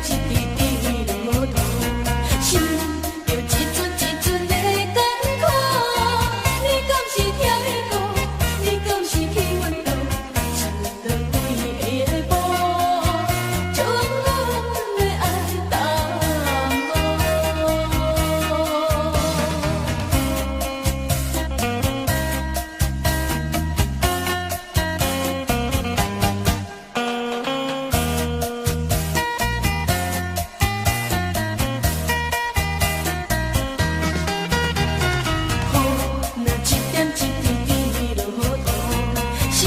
一滴滴落土，想著一阵一阵的艱苦。你敢是疼我？你敢是去阮倒？賰落幾个步，將阮的愛耽誤。雨若一點一滴滴落土，想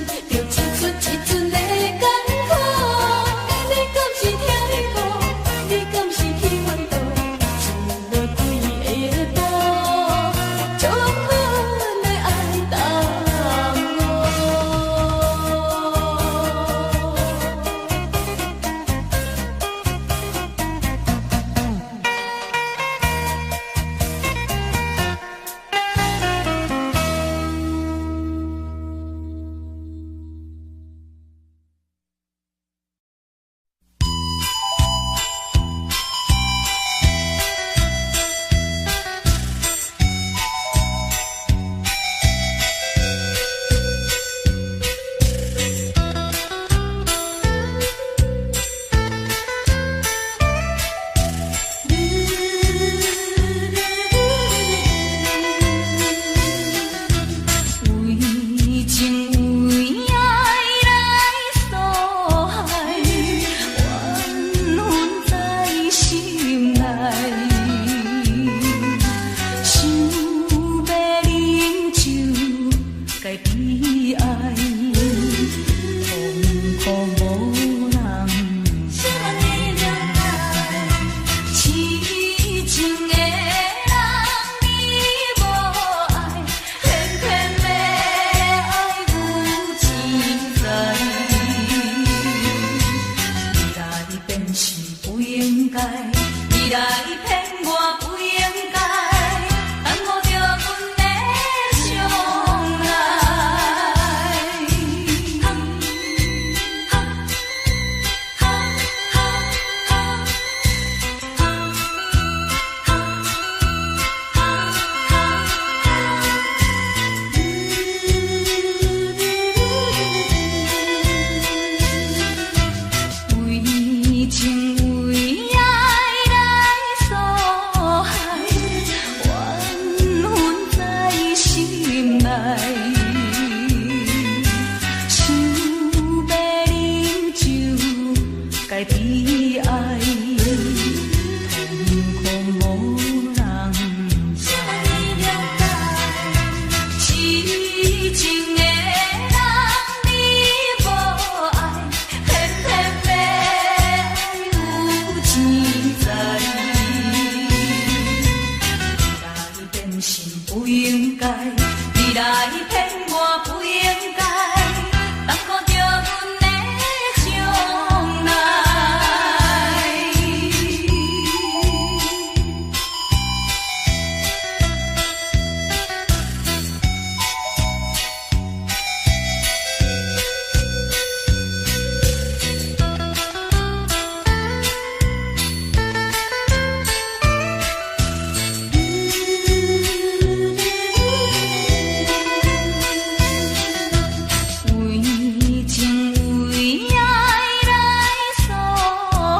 著一陣一陣的艱苦。你敢是疼我？你敢是去阮倒？賰落幾个步，將阮的愛耽誤。為情為愛來訴海，緣分在心內。想欲啉酒該悲哀，痛苦無人知。痴情的人你無愛，偏偏欲愛有錢財。你來變是不應該，你來騙我不應該，耽誤著阮的將來。哈哈哈哈哈哈哈哈哈。為情為愛來訴海，緣分在心內。想欲啉酒該悲哀，痛苦無人知。痴情的人你無愛，偏偏欲愛有錢財。你來變心不應該，你來騙我不應該，耽誤著阮的將來。為情為愛來訴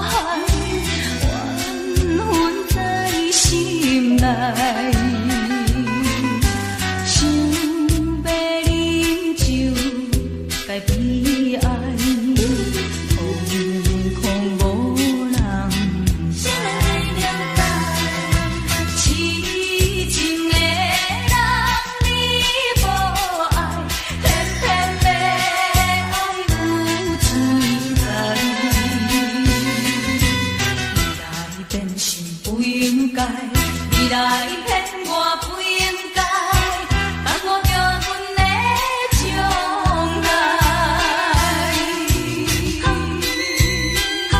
海，緣分在心內。想欲啉酒該悲哀，痛苦無人知。痴情的人你無愛，偏偏欲愛有錢財。你來變心不應該，你來騙我不應該，耽誤著阮的將來。哈哈哈。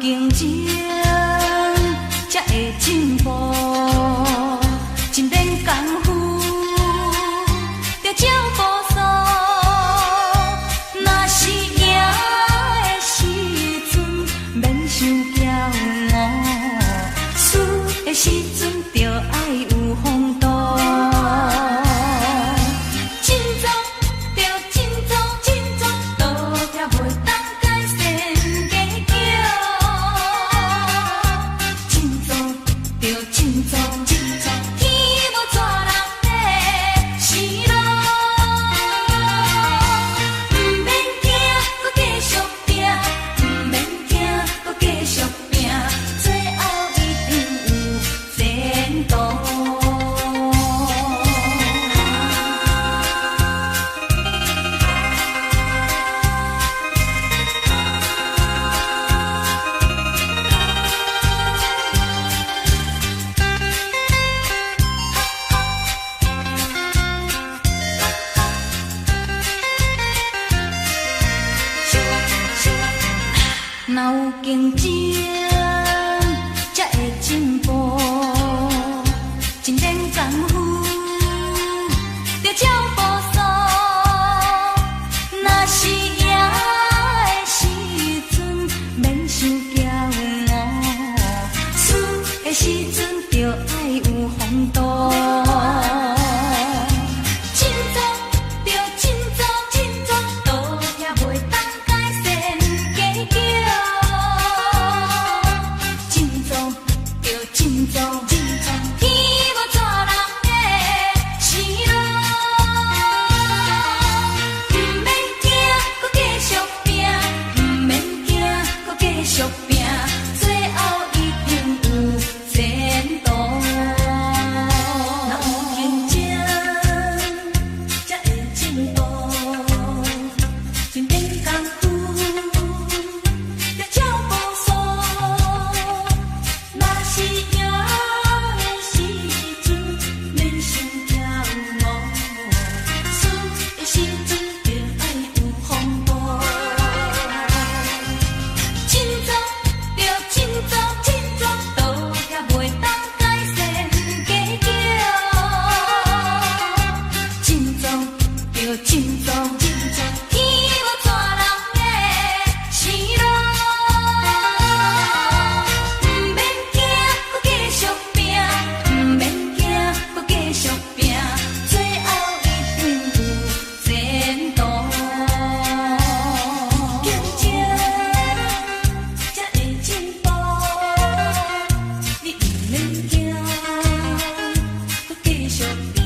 競爭，才會進步，真免功夫，著照步數。若是贏的時陣，免傷驕傲；輸的時陣，著愛有風度。振作，著振作，振作，倒拆袂當改善計較。振作，著振作，振作，天無逝人的生路。毋免驚，閣繼續拚；毋免驚，閣繼續拚，最後一定有前途。若有競爭，才會進步。真免功夫，著照步數。若是贏的時陣，免傷驕傲；輸的時陣，著愛有風度。振作，著振作，振作，倒拆袂當改善計較。振作，著振作，振作，天無逝人的生路。毋免驚，閣繼續拚；毋免驚，閣繼續拚，最後一定有前途。若有競爭，才會進步。真免功夫，著照步數。若是贏的時陣，免傷驕傲；輸的時陣，著愛有風度。振作，著振作，振作，倒拆袂當改善計較。振作，著振作，振作，天無逝人的生路。毋免驚，閣繼續拚；毋免驚，閣繼續拚，最後一定有前途。競爭才會進步，你毋免驚，閣繼續拚。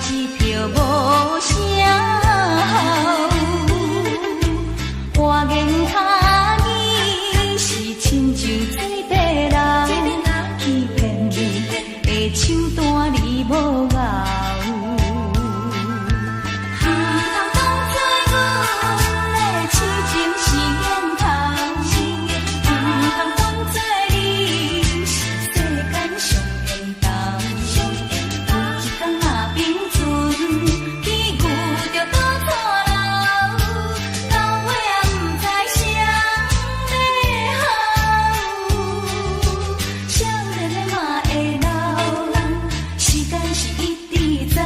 一票無聲吼，花言巧語是親像水底人，欺騙你的手段你無熬。毋通當作阮的痴情是煙頭，毋通當作你是世間上緣投。有一天若冰船去遇著倒錯流，到尾也毋知誰欲好。少年的嘛會老，時間是一直走，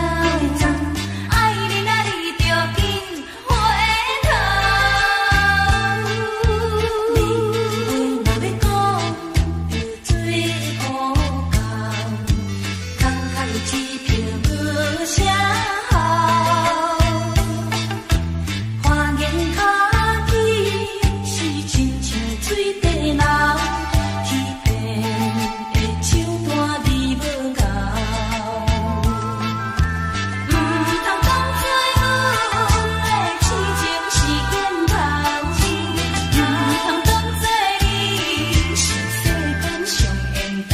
愛你啊你著緊回頭。你話若欲講，就做烏狗，空空一片無聲吼。花言巧語是親像水底流，欺騙的手段你無熬。毋通當作阮的痴情是煙頭，毋通當作你是世間上緣投。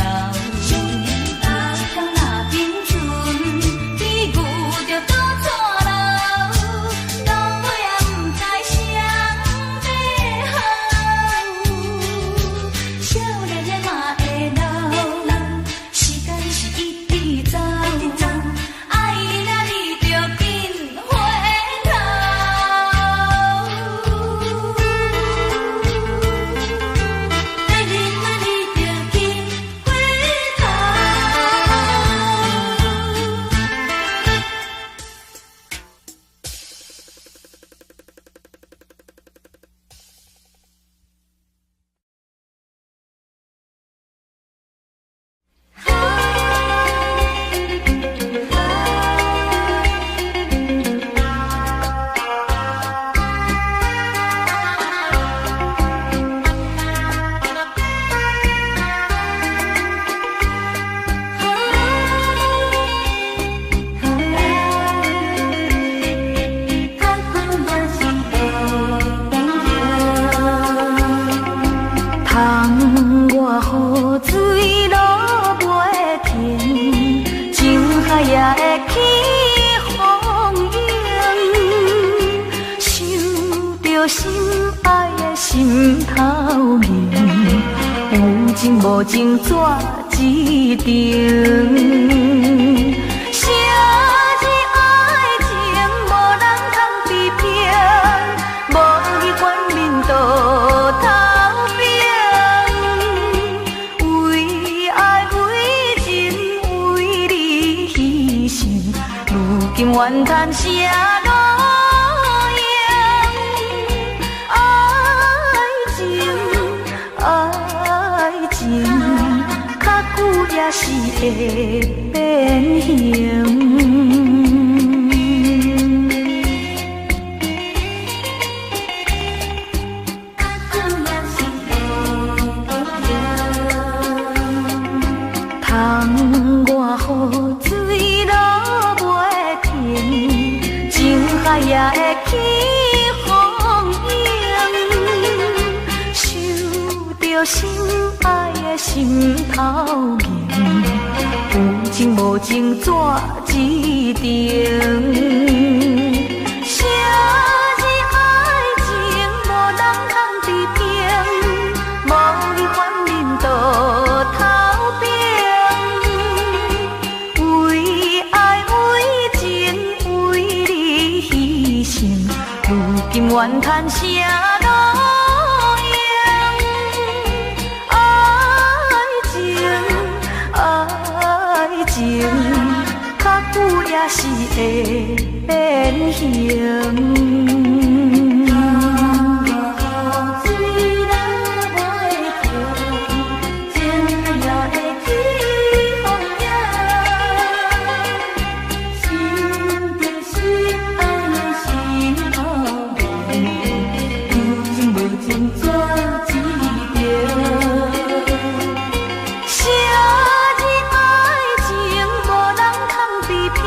有一天若冰船去遇著倒錯流，到尾也毋知誰欲好。少年的嘛會老，時間是一直走，愛你啊你著緊回頭。愛你啊你著緊回頭。較久也是會變形。窗外雨水落袂停，情海也會起風湧，想著心愛的心頭硬，有情無情怎一定？啥是愛情無人通批評，無去管面倒頭爿。為愛為情為你犧牲，如今怨嘆啥路用？愛情愛情，較久也是會變形。較久也是會變形。窗外雨水落袂停，情海也會起風湧，想著心愛的心頭硬，有情無情怎一定？啥是愛情無人通批評，無去反面倒頭爿。為愛為情為你犧牲，如今怨嘆啥路用？愛情愛情，較久也是會變形。窗外雨水落袂停，情也會起風湧。想著心愛的心頭硬，有情無情怎一定？啥是愛情無人通批評，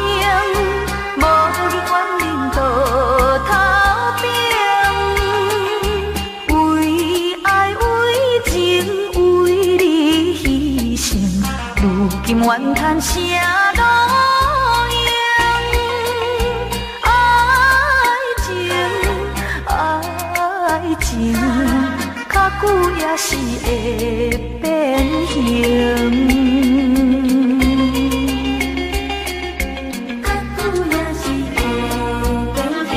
怨叹啥路用？爱情，爱情，較久也是會變形。較久也是會變形。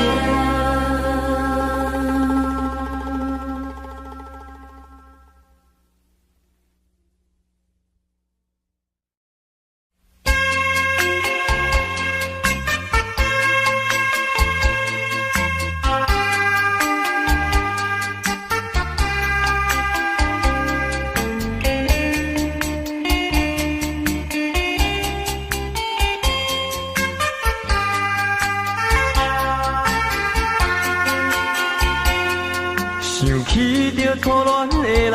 想起著初戀的人，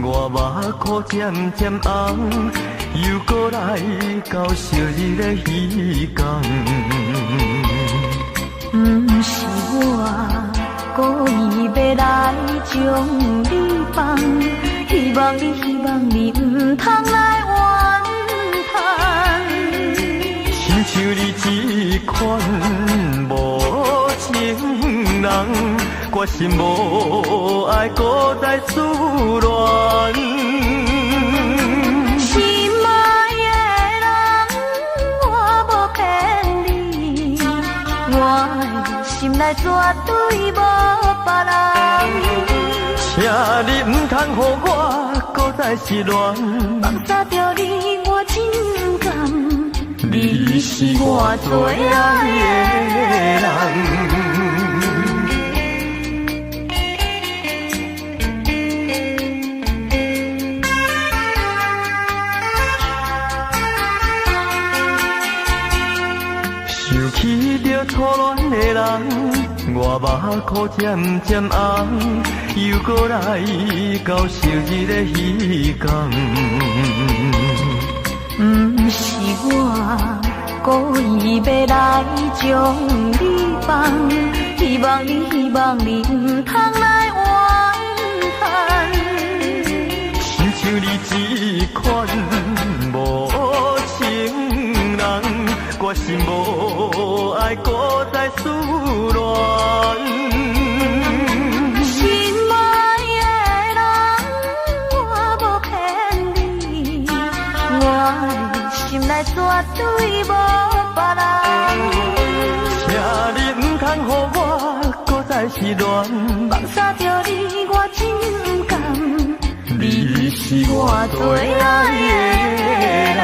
我目眶漸漸紅，又閣來到昔日的彼天。毋是我故意欲來將你放，希望你，希望你毋通來怨嘆。親像你這款無情人，決心無愛閣再思戀。心愛的人，我無騙你，我的心內絕對無別人。請你毋通予我閣再失戀。放捨著你，我真不甘，你是我最愛的人。想起著初戀的人，我目眶漸漸紅，又閣來到昔日的彼天。毋是我故意欲來將你放，希望你，希望你毋通來怨嘆。親像你這款無情人，決心無愛閣再思戀。心愛的人，我無騙你，我的心內絕對無別人。請你毋通予我閣再失戀。放捨著你，我真不甘，你是我最愛的人。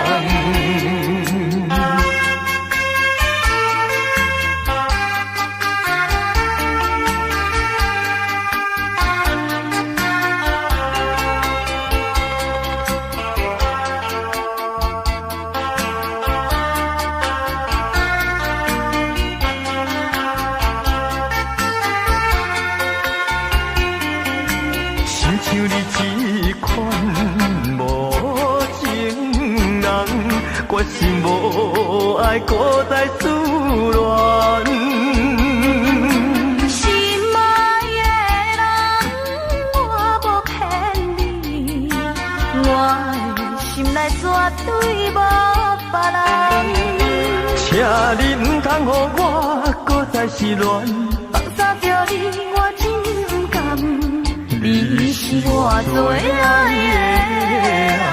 親像你這款無情人，決心無愛閣再思戀。心愛的人，我無騙你，我的心內絕對無別人。請你毋通予我閣再失戀。放捨著你，我真不甘，你是我最愛的人。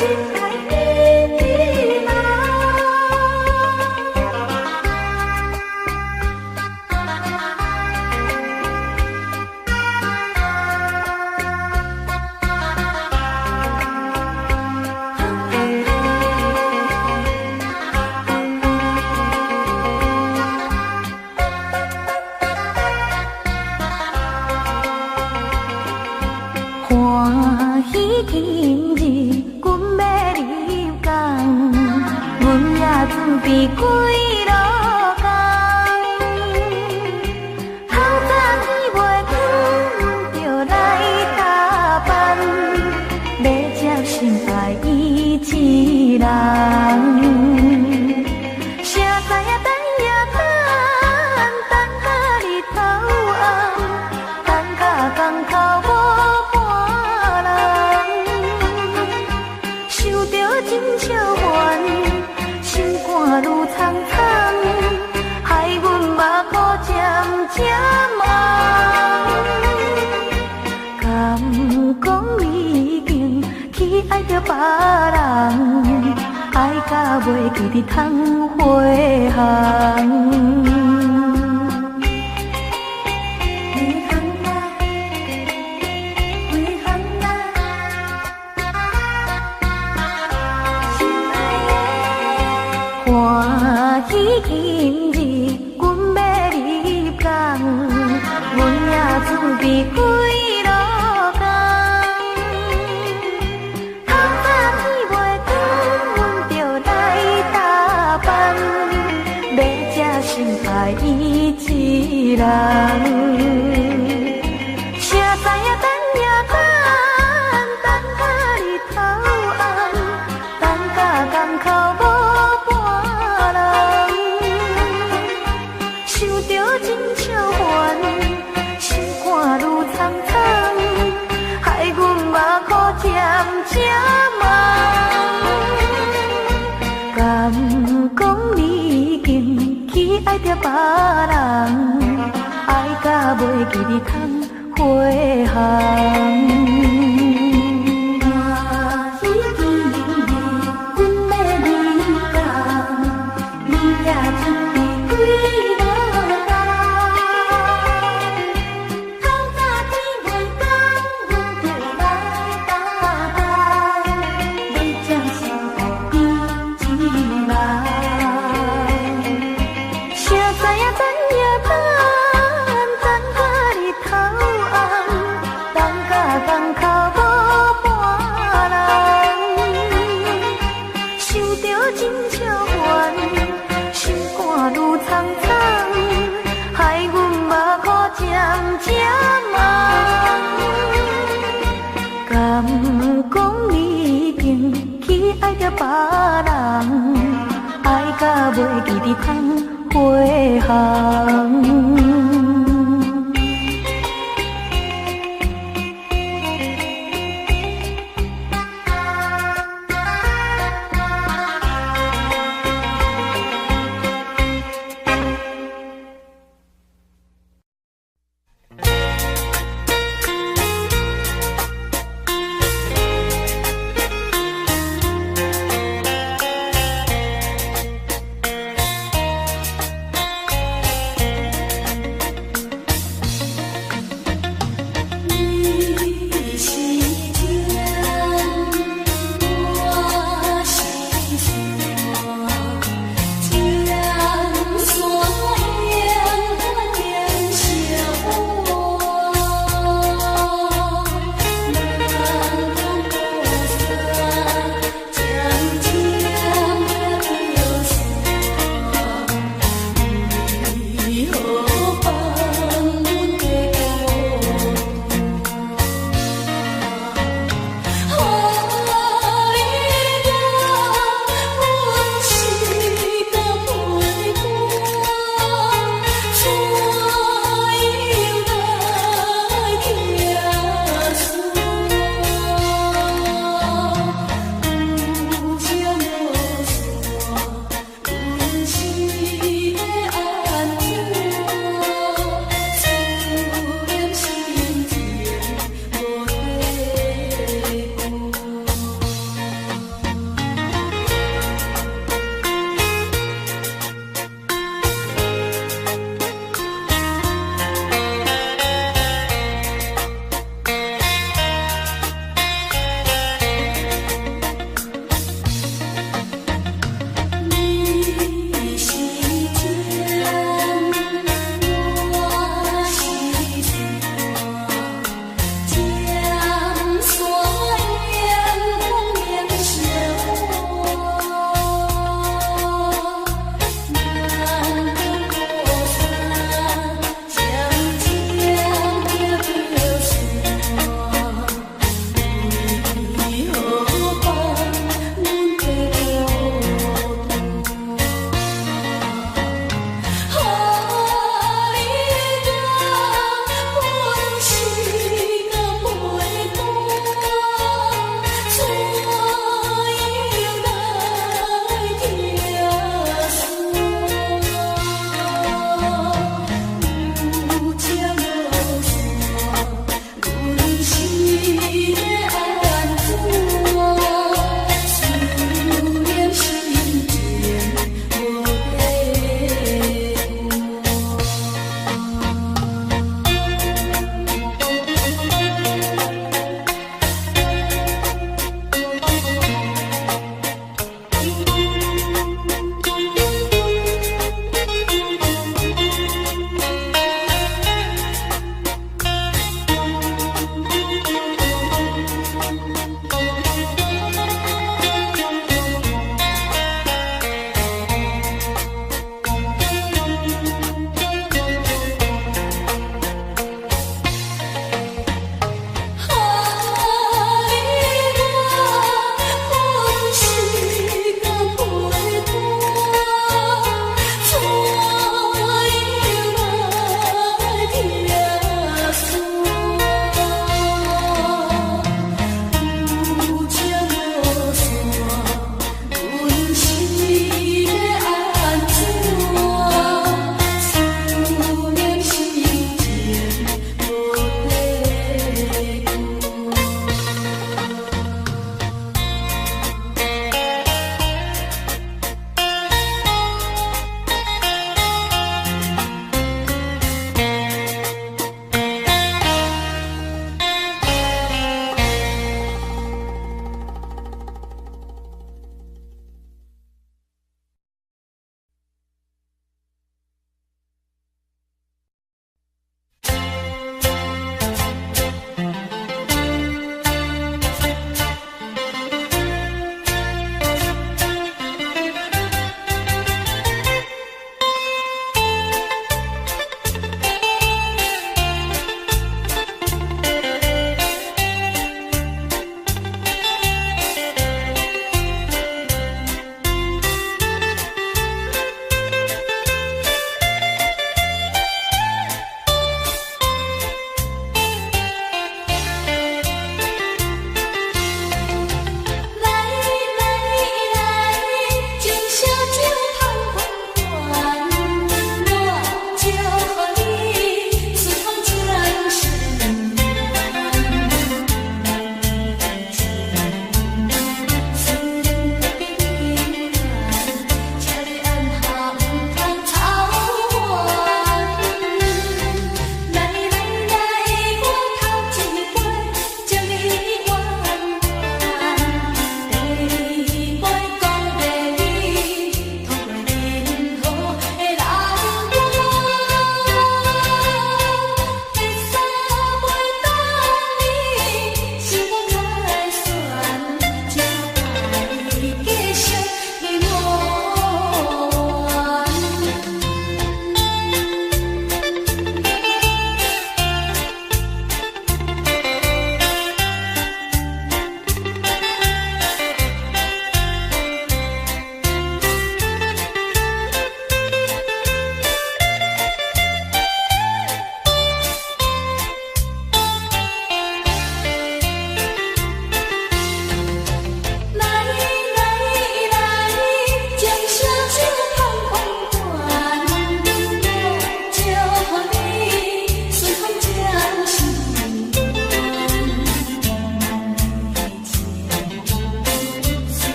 心愛你一人。歡喜今日，阮欲入港，阮也準備幾落工。透早天袂光，阮就來搭班，欲接心愛伊一人。誰知影等呀等，等甲日頭紅，等甲江口無半人。想著真笑煩，心肝愈悖悖，害阮目眶漸漸紅。敢講你已經去愛著別人，愛甲袂記得窗花巷。花巷啊，花巷啊，心愛的。歡喜今日，阮欲入港，阮也準備幾落工。透早天袂光，阮就來搭班，欲接心愛伊一人。誰知影等呀等，等甲日頭紅，等甲江口無半人。想著真笑煩，心肝愈悖悖，害阮目眶漸漸紅。敢講你已經去愛著別人，愛甲袂記得窗花巷。歡喜今日，阮欲入港，阮也準備幾落工。透早天袂光，阮就來搭班，欲將心愛伊一人。誰知影等呀等，等甲日頭紅，等甲江口無半人。想著真笑煩，心肝愈悖悖，害阮目眶漸漸紅。敢講你已經去愛著別人，愛甲袂記得窗花巷。花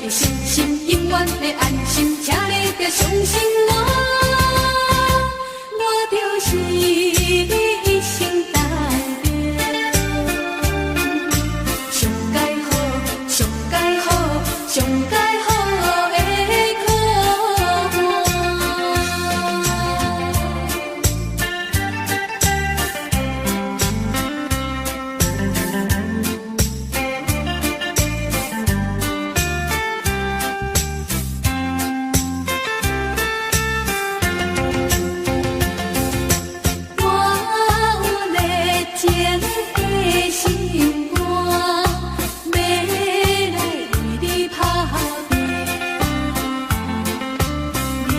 的信心，永遠會安心，請你著相信我，我就是你一生當中上佳好、上佳好、上佳好的伙伴。我有熱情的心肝，欲來為你打拼。你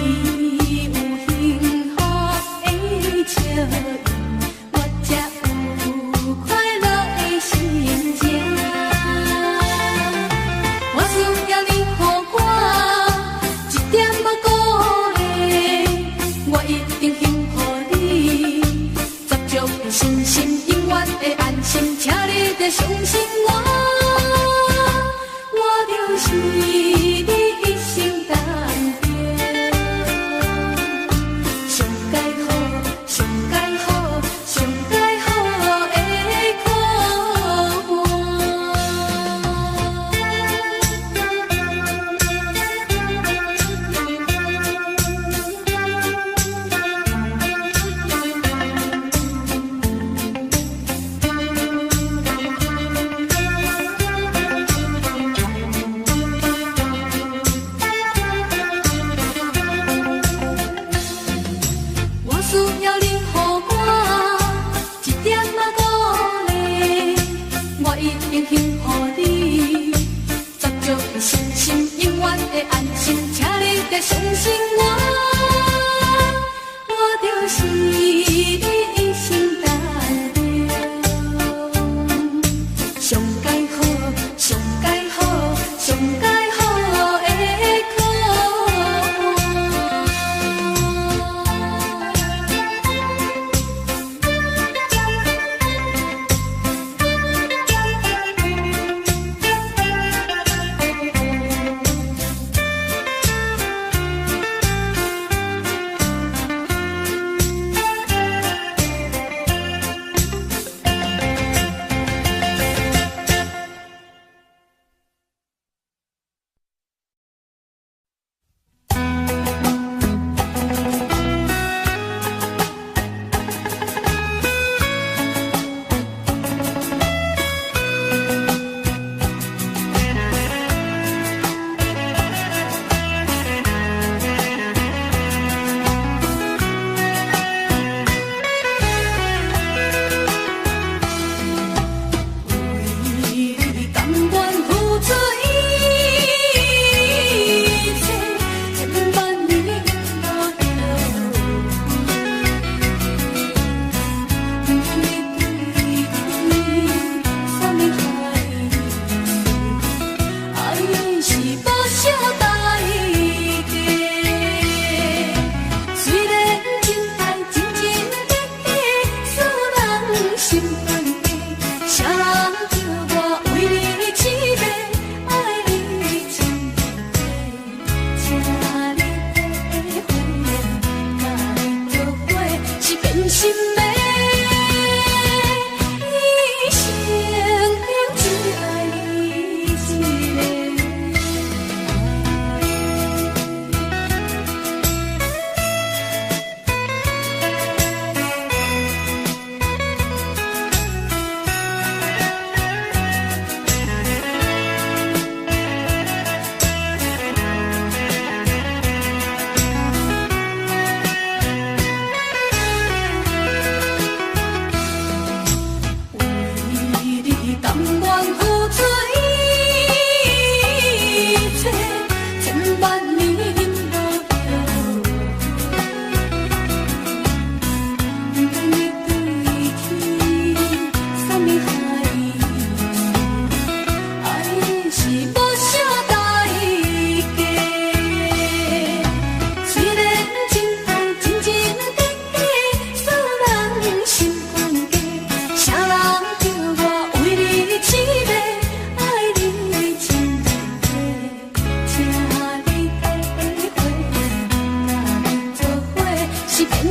有幸福的笑容，我才有快樂的心情。我需要你予我一點仔鼓勵，我一定幸福你。十足的信心，永遠會安心，請你著相信我，我就是你一生當中上佳好、上佳好、上佳好的伙伴。我需要你予我一點仔鼓勵，我一定幸福你。十足的信心，永遠會安心，請你著相信我，我就是你一生當中上佳好、上佳好、上佳好的伙伴。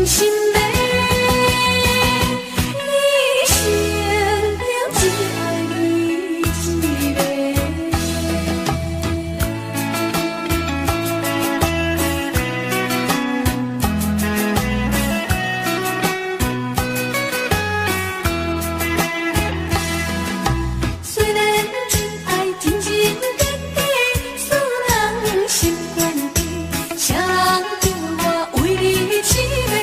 心的，一生中只愛你一个。雖然真愛真真假假，使人心懸低，誰人叫我為你痴迷，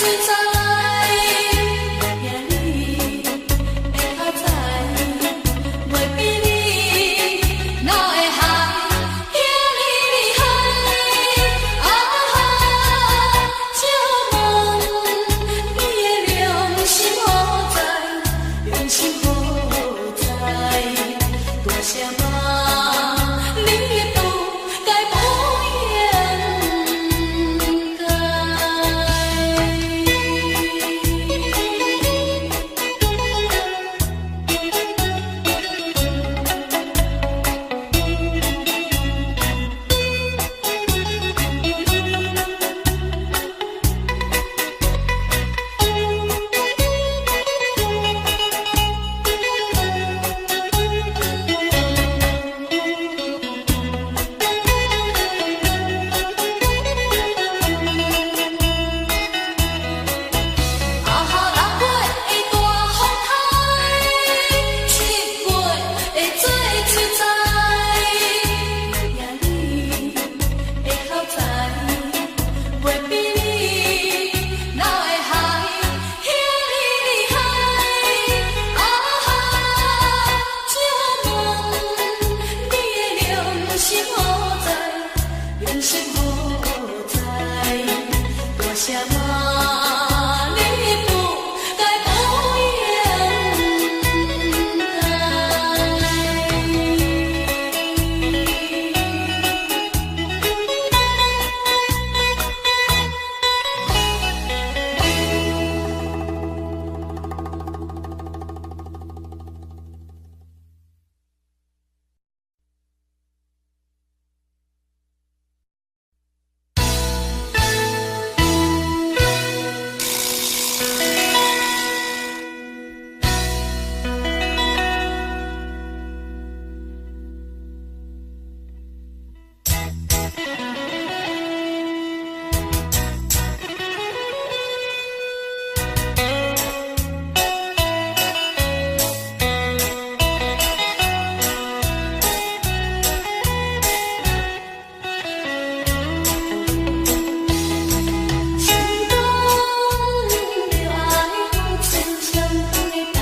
翠知，兄你的口才，袂比你老的海遐呢厉害。啊哈，借问你的良心何在？良心何在？大声骂你不该不应该。啊哈！六月的大风台，七月的水水知，兄你的口才，袂比你老的海遐呢厉害。啊哈！借问你的良心何在？良心何在？大声骂你不该不应该。想讲着爱付出相同的代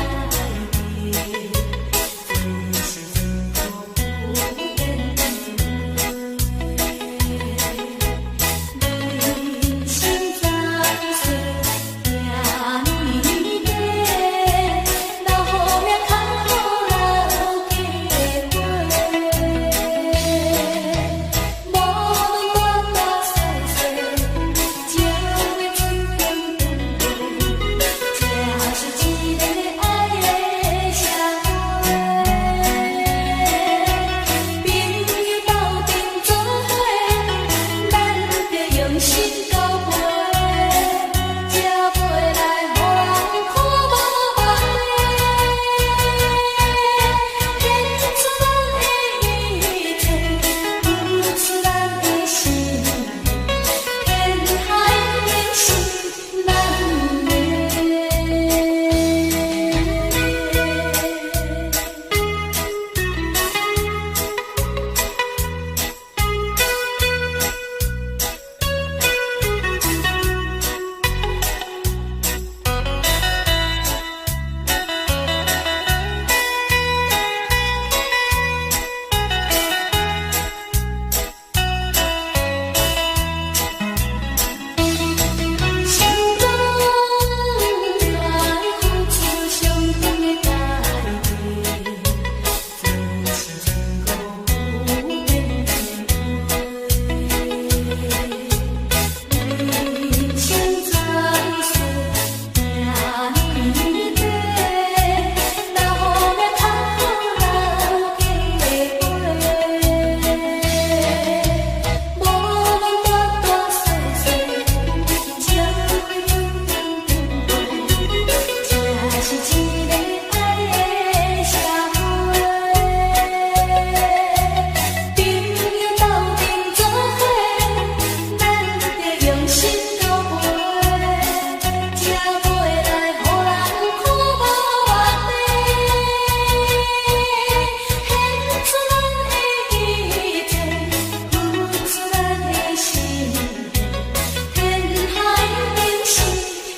志，这是前途不变的。人生在世这呢短，留好命较好留机会。无论大大细细，才会出点长辈，这是一个爱的社会。朋友斗阵做伙，咱著用心交陪，才袂来予人看无目的。献出咱的一切，付出咱的心，天下一定是咱的。想讲爱付出相同的代志，这是前途不变的话。人生在世这呢短，留好命较好留机会。无论大大细细，才会出点长辈，这是一个爱的社会。朋友斗阵做伙，咱著用心交陪，才袂来予人看无目的。献出咱的一切，付出咱的心，天下一定是咱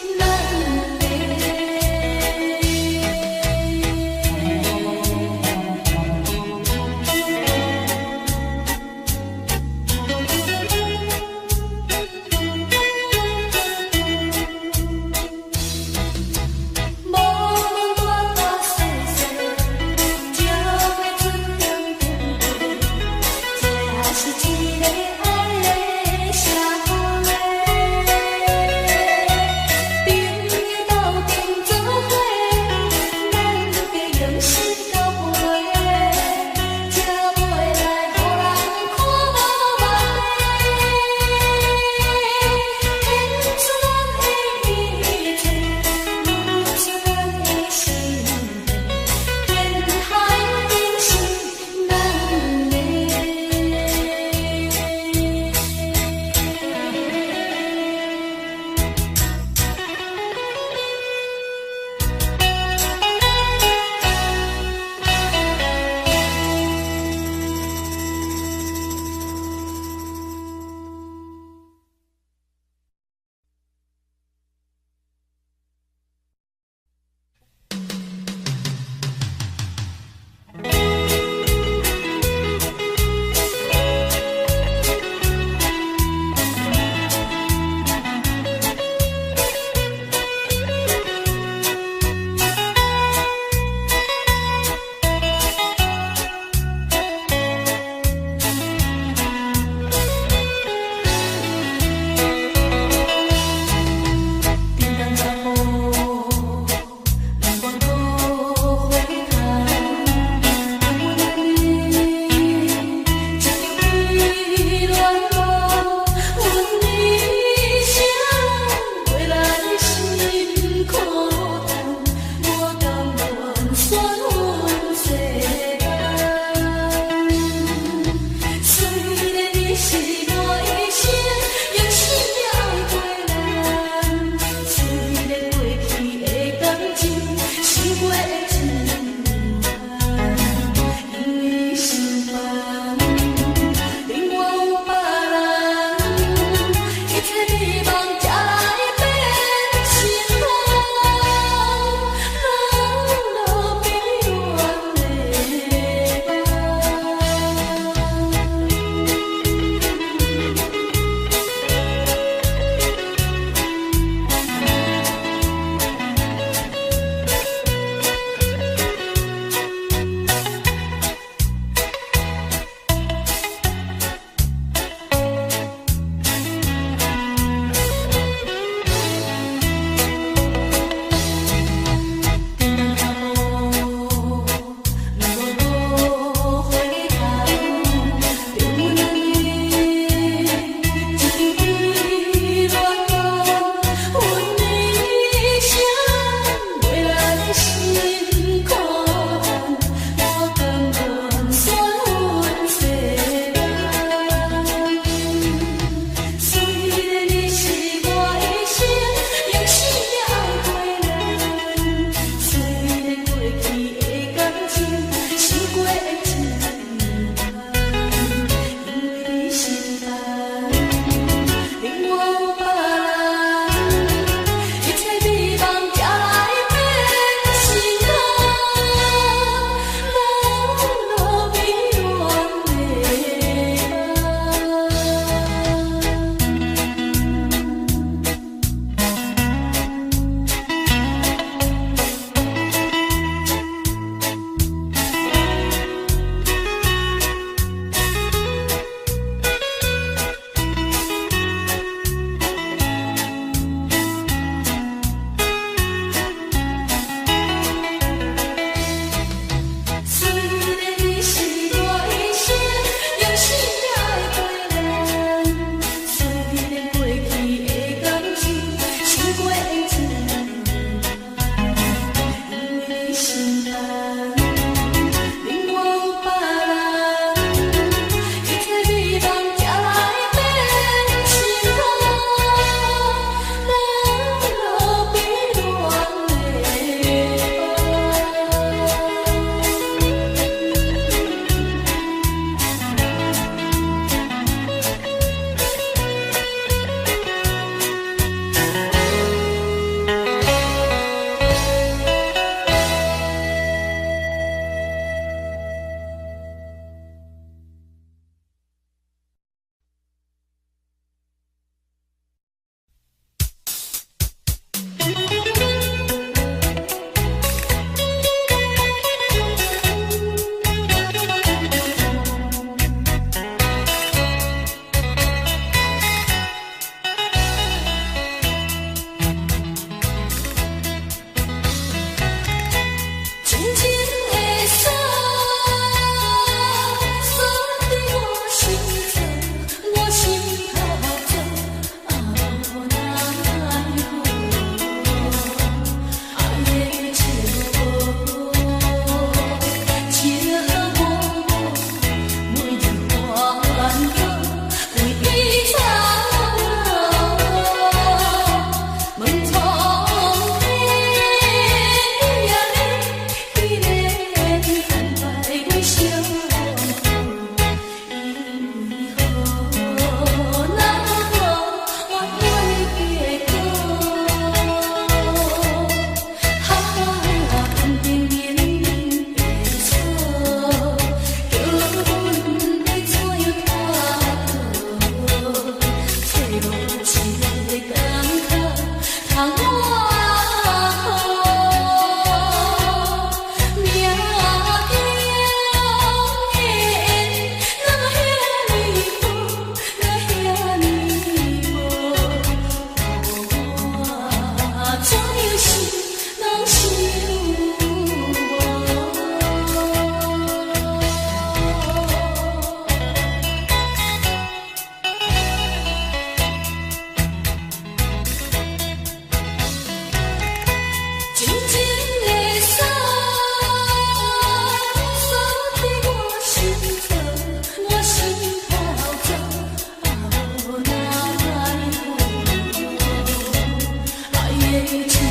一